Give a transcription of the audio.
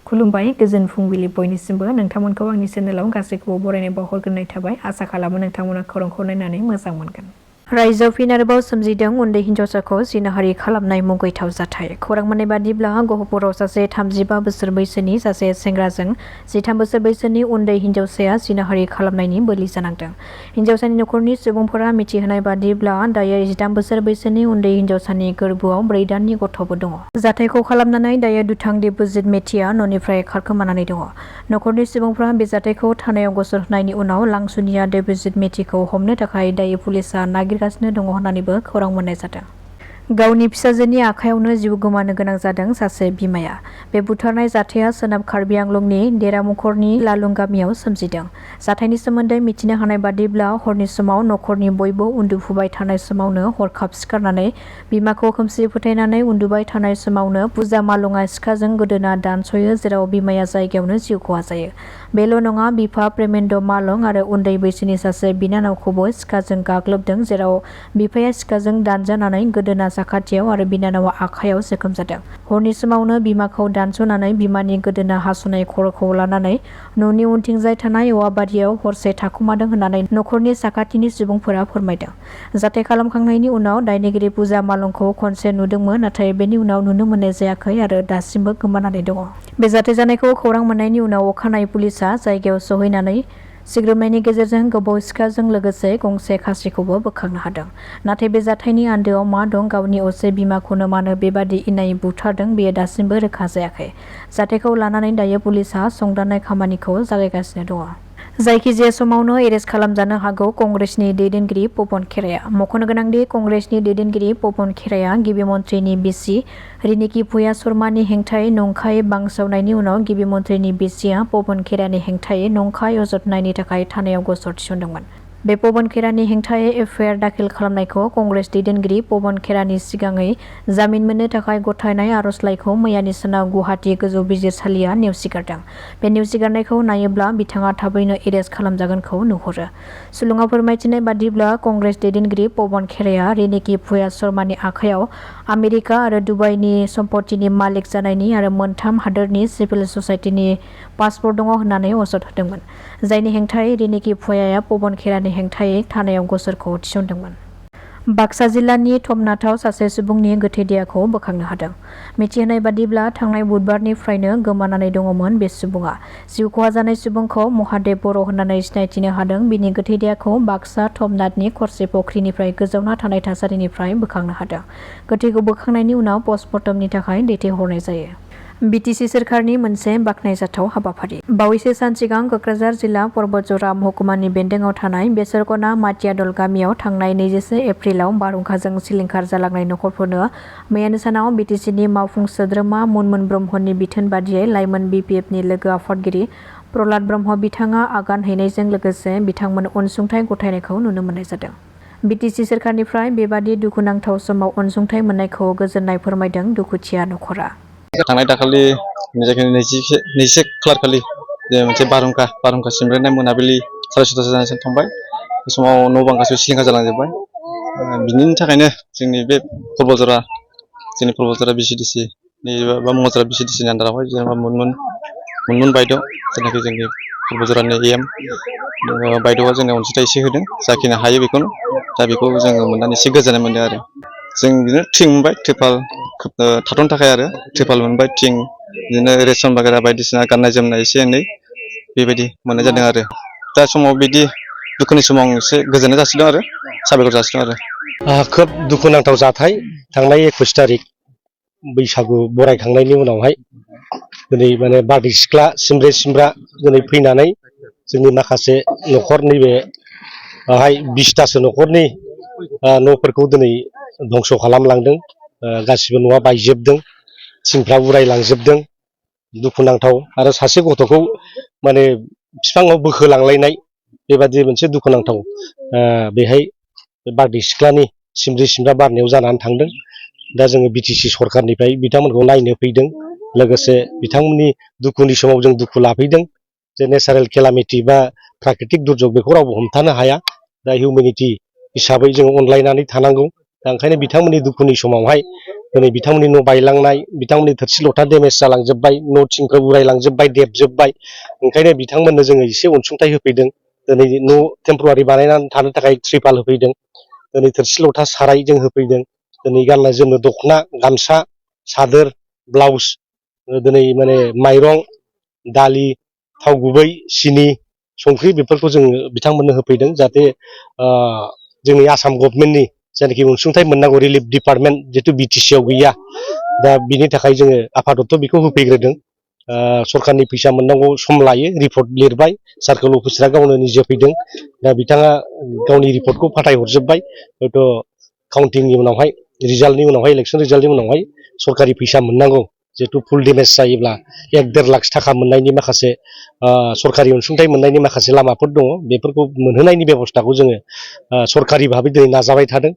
खुलुमबाय गोजोन फुंबिलि बयनिसिमबो नोंथांमोनखौ आंनि चेनेलाव गासैखौबो बरायनाय बावहरग्रोनाय थाबाय आसा खालामो नोंथांमोना खौरांखौ नायनानै मोजां मोनगोन। रायजोआव फिन आरोबाव सोमजिदों उन्दै हिन्जावसाखौ जिनाहारि खालामनाय मुगैथाव जाथाय। खौरां मोननाय बादिब्ला गहपुराव सासे 35 बोसोर बैसोनि सासे सेंग्राजों 13 बोसोर बैसोनि उन्दै हिन्जावसाया जिनाहारि खालामनायनि बोलि जानांदों। हिन्जावसानि नखरनि सुबुंफोरा मिथिहोनाय बादिब्ला दायो 13 बोसोर बैसोनि उन्दै हिन्जावसानि गोरबोआव 4 दाननि गथ'बो दङ। जाथायखौ खालामनानै दायो दुथां दिपजित मेथिया न'निफ्राय खारखोमानानै दङ। नखरनि सुबुंफ्रा बे जाथायखौ थानायाव गसर होनायनि उनाव लांसुनिया दिपजित मेथिखौ हमनो थाखाय दायो पुलिसा नागिरगासिनो दङ होननानैबो खौरां मोननाय जादों। गावनि फिसाजोनि आखायावनो जिउ गोमानो गोनां जादों सासे बिमाया। बे बुथारनाय जाथाया सोनाब कार्बि आंलंनि देरामुखरनि लालुं गामियाव सोमजिदों। जाथायनि सोमोन्दै मिथिनो हानाय बादिब्ला हरनि समाव नखरनि बयबो उन्दुफुबाय थानाय समावनो हरखाब सिखारनानै बिमाखौ खोमसि फोथायनानै उन्दुबाय थानाय समावनो पुजा मालंआ सिखाजों गोदोना दानसयो, जेराव बिमाया जायगायावनो जिउ खहा जायो। बेल' नङा, बिफा प्रेमेन्द मालं आरो उन्दै बैसोनि सासे बिनानावखौबो सिखाजों गाग्लोबदों, जेराव बिफाया सिखाजों दानजानानै गोदोना साखाथियाव आरो बिनानावा आखायाव जोखोम जादों। हरनि समावनो बिमाखौ दानस'नानै बिमानि गोदोना हास'नाय खर'खौ लानानै न'नि उनथिंजाय थानाय औवा बारियाव हरसे थाखुमादों होननानै नखरनि साखाथिनि सुबुंफोरा फोरमायदों। जाथाय खालामखांनायनि उनाव दायनिगिरि पुजा मालंखौ खनसे नुदोंमोन, नाथाय बेनि उनाव नुनो मोननाय जायाखै आरो दासिमबो गोमानानै दङ। बे जाथाय जानायखौ खौरां मोननायनि उनाव अखानायै पुलिसा जायगायाव सहैनानै सिग्रोमनायनि गेजेरजों गोबाव सिखाजों लोगोसे गंसे खासिखौबो बोखांनो हादों। नाथाय बे जाथायनि आन्दोआव मा दं, गावनि असे बिमाखौनो मानो बेबादि इनायै बुथारदों, बेयो दासिमबो रोखा जायाखै। जाथायखौ लानानै दायो पुलिसा संदाननाय खामानिखौ जागायगासिनो दङ। जायखिजाया समावनो एरेस्ट खालामजानो हागौ कंग्रेसनि दैदेनगिरि पवन खेराया। मख'नो गोनांदि कंग्रेसनि दैदेनगिरि पवन खेराया गिबि मन्थ्रिनि बिसि रिनिकी भुया शर्मानि हेंथायै नंखायै बांसावनायनि उनाव गिबि मन्थ्रिनि बिसिया पवन खेरानि हेंथायै नंखाय अजद होनायनि थाखाय थानायाव गसर थिसनदोंमोन। बे पवन खेरानि हेंथायै एफआइआर दाखिल खालामनायखौ कंग्रेस दैदेनगिरि पवन खेरानि सिगाङै जामिन मोननो थाखाय गथायनाय आर'जलाइखौ मैयानि सानाव गुवाहाटी गोजौ बिजिरसालिया नेवसिगारदों। बे नेवसिगारनायखौ नायोब्ला बिथाङा थाबैनो एरेस्ट खालामजागोनखौ नुहुरो। सुलुङाव फोरमायथिनाय बादिब्ला कंग्रेस दैदेनगिरि पवन खेराया रिनिकी भुया शर्मानि आखायाव आमेरिका आरो दुबाइनि सम्पतिनि मालिक जानायनि आरो मोनथाम हादोरनि सिभिल ससाइटिनि पासपर्ट दङ होननानै अजद होदोंमोन, जायनि हेंथायै रिनिकी भुयाया पवन खेरानि हेंथायै थानायाव गसरखौ थिसनदोंमोन। बाक्सा जिल्लानि थमनाथाव सासे सुबुंनि गोथै देहाखौ बोखांनो हादों। मिथिहोनाय बादिब्ला थांनाय बुधबारनिफ्रायनो गोमानानै दङमोन बे सुबुङा। जिउ खहा जानाय सुबुंखौ महादेब बर' होननानै सिनायथिनो हादों। बिनि गोथै देहाखौ बाक्सा थमनाथनि खरसे फख्रिनिफ्राय गोजावना थानाय थासारिनिफ्राय बोखांनो हादों। गोथैखौ बोखांनायनि उनाव पस्टमर्टमनि थाखाय दैथायहरनाय जायो। बिटिसि सोरखारनि मोनसे बाख्नायजाथाव हाबाफारि। बावैसो सान सिगां कक्राझार जिल्ला पर्बतजरा महकुमानि बेन्दोंआव थानाय बेसरकना माटियादल गामियाव थांनाय 24 एप्रिलाव बारहुंखाजों सिलिंखार जालांनाय नखरफोरनो मैयानि सानाव बिटिसिनि मावफुं सोद्रोमा मुनमुन ब्रह्मनि बिथोन बादियै लाइमोन बिपिएफनि लोगो आफादगिरि प्रहलाद ब्रह्म बिथाङा आगान हैनायजों लोगोसे बिथांमोन अनसुंथाइ गथायनायखौ नुनो मोननाय जादों। बिटिसि सोरखारनिफ्राय बेबादि दुखुनांथाव समाव अनसुंथाइ मोननायखौ गोजोननाय फोरमायदों दुखुथिया नखरा। थांनाय दाखालि 21 खालार खालि मोनसे बारहुंखा सिमब्रेनाय मोनाबिलि 6:30 जानायसिम थांबाय। बे समाव न' बां गासैबो सिलिंखार जालांजोबबाय। बिनि थाखायनो जोंनि बे पर्बतजरा बिसिडिसि बा मंगलजरा बिसिडिसिनि आन्दारावहाय जेनेबा मुनमुन बायद' जेनाखि जोंनि पर्बतजरानि एम बायद'आ जोंनो अनसुंथाइ एसे होदों, जाखिनि हायो बेखौनो। दा बेखौ जोङो मोननानै एसे गोजोननाय मोनदों आरो। जों बिदिनो थिं मोनबाय, तिरपाल थाथ'नो थाखाय आरो तिरपाल मोनबाय, थिं बिदिनो रेसन बागेरा बायदिसिना गाननाय जोमनाय एसे एनै बेबायदि मोननाय जादों आरो। दा समाव बिदि दुखुनि समाव एसे गोजोननाय जासिदों आरो साबायखर जासिदों आरो। खोब दुखुनांथाव जाथाय। थांनाय 21 तारिख बैसागु बरायखांनायनि उनावहाय दिनै माने बारदै सिख्ला सिमब्रे दिनै फैनानै जोंनि माखासे न'खर नैबे 20तासो न'खरनि न'फोरखौ दिनै धंस' खालामलांदों। गासिबो न'आ बायजोबदों, थिंफ्रा उरायलांजोबदों। दुखुनांथाव आरो सासे गथ'खौ माने बिफाङाव बोखोलांलायनाय बेबादि मोनसे दुखुनांथाव बेहाय बारदै सिख्लानि सिमब्रा बारनायाव जानानै थांदों। दा जोङो बिटिसि सरखारनिफ्राय बिथांमोनखौ नायनो फैदों, लोगोसे बिथांमोननि दुखुनि समाव जों दुखु लाफैदों। जे नेचारेल केलामिटि बा प्राकृतिक दुर्जग बेखौ रावबो हमथानो हाया। दा हिउमेनिटि हिसाबै जों अनलायनानै थानांगौ। दा ओंखायनो बिथांमोननि दुखुनि समावहाय दिनै बिथांमोननि न' बायलांनाय, बिथांमोननि थोरसि लथा डेमेज जालांजोब्बाय, न' थिंफोर उरायलांजोब्बाय, देबजोब्बाय। ओंखायनो बिथांमोननो जोङो एसे अनसुंथाइ होफैदों। दिनै न' टेम्परारि बानायनानै थानो थाखाय त्रिपाल होफैदों। दिनै थोरसि लथा साराय जों होफैदों। दिनै गाननो जोमनो दख'ना, गामसा, सादोर, ब्लाउस, दिनै माने माइरं, दालि, थाव गुबै, सिनि, संख्रि बेफोरखौ जोङो बिथांमोननो होफैदों। जाहाथे जोंनि आसाम गभमेन्टनि जायनाखि अनसुंथाइ मोननांगौ रिलिफ डिपार्टमेन्ट जिहेतु BTC आव गैया, दा बिनि थाखाय जोङो आफादत्त बेखौ होफैग्रोदों। सरखारनि फैसा मोननांगौ सम लायो, रिपर्ट लिरबाय, सार्कोल अफिसारा गावनो निजे फैदों। दा बिथाङा गावनि रिपर्टखौ फाथायहरजोब्बाय। हयथ' काउन्टिंनि उनावहाय, रिजाल्टनि उनावहाय, इलेक्सन रिजाल्टनि उनावहाय सरकारि फैसा मोननांगौ। जिहेतु फुल डेमेज जायोब्ला 1-1.5 लाख थाखा मोननायनि माखासे सरकारि अनसुंथाइ मोननायनि माखासे लामाफोर दङ। बेफोरखौ मोनहोनायनि बेब'स्थाखौ जोङो सरकारि भाबै दिनै नाजाबाय थादों।